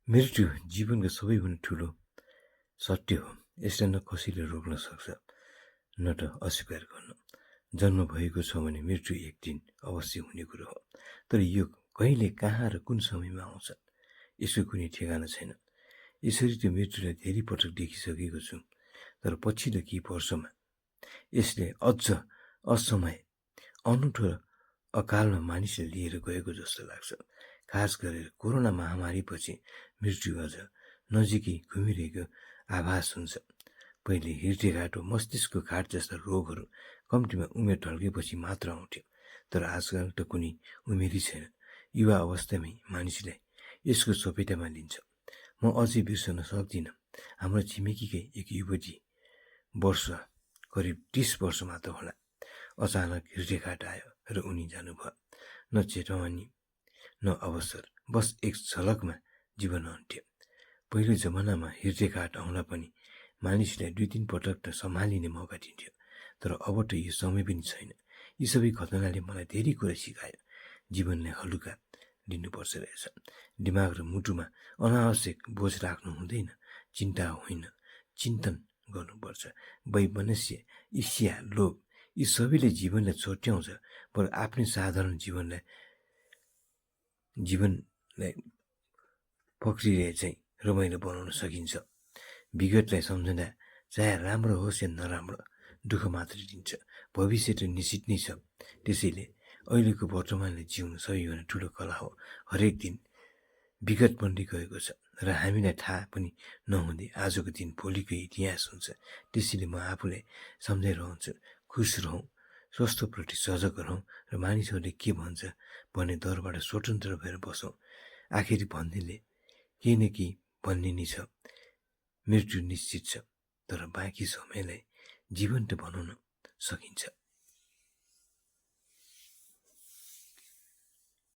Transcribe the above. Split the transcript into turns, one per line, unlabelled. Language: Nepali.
मृत्यु जीवनको सबैभन्दा ठुलो सत्य हो। यसलाई न कसैले रोक्न सक्छ न त अस्वीकार गर्न। जन्म भएको छ भने मृत्यु एक दिन अवश्य हुने कुरो हो। तर यो कहिले, कहाँ र कुन समयमा आउँछ यसको कुनै ठेगाना छैन। यसरी त मृत्युलाई धेरै पटक देखिसकेको छु। तर पछिल्लो केही वर्षमा यसले अझ असमय, अनौठो र अकालमा मानिसले लिएर गएको जस्तो लाग्छ। खास गरेर कोरोना महामारीपछि मृत्यु अझ नजिकै घुमिरहेको आभास हुन्छ। पहिले हृदयघाट, मस्तिष्कको घाट जस्ता रोगहरू कम्तीमा उमेर ढल्केपछि मात्र आउँथ्यो। तर आजकल त कुनै उमेरै छैन। युवा अवस्थामै मानिसलाई यसको चपेटामा लिन्छ। म अझै बिर्सन सक्दिनँ, हाम्रो छिमेकीकै एक युवती, वर्ष करिब 30 वर्ष मात्र होला, अचानक हृदयघाट आयो र उनी जानुभयो। न चेतवनी न अवसर, बस एक झलकमा जीवन अन्त्य। पहिलो जमानामा हृदयघाट आउँदा पनि मानिसलाई 2-3 पटक त सम्हालिने मौका दिन्थ्यो। तर अब त यो समय पनि छैन। यी सबै घटनाले मलाई धेरै कुरा सिकायो। जीवनलाई हलुका लिनुपर्छ रहेछ। दिमाग र मुटुमा अनावश्यक बोझ राख्नु हुँदैन। चिन्ता होइन, चिन्तन गर्नुपर्छ। वैमनस्य, ईर्ष्या, लोभ यी सबैले जीवनलाई छोट्याउँछ। पर आफ्नै साधारण जीवनलाई पक्रिएर चाहिँ रमाइलो बनाउन सकिन्छ। विगतलाई सम्झँदा चाहे राम्रो होस् या नराम्रो, दुःख मात्रै दिन्छ। भविष्य त निश्चित नै छ। त्यसैले अहिलेको वर्तमानलाई जिउनु सबैभन्दा ठुलो कला हो। हरेक दिन विगत बन्दै गएको छ र हामीलाई थाहा पनि नहुँदै आजको दिन भोलिको इतिहास हुन्छ। त्यसैले म आफूलाई सम्झाइरहन्छु, खुस रहौँ, स्वास्थ्यप्रति सजग रहौँ र मानिसहरूले के भन्छ भन्ने डरबाट स्वतन्त्र भएर बसौँ। आखिर भन्नेले केही न केही भन्ने नै छ। मृत्यु निश्चित छ, तर बाँकी समयलाई जीवन्त बनाउन सकिन्छ।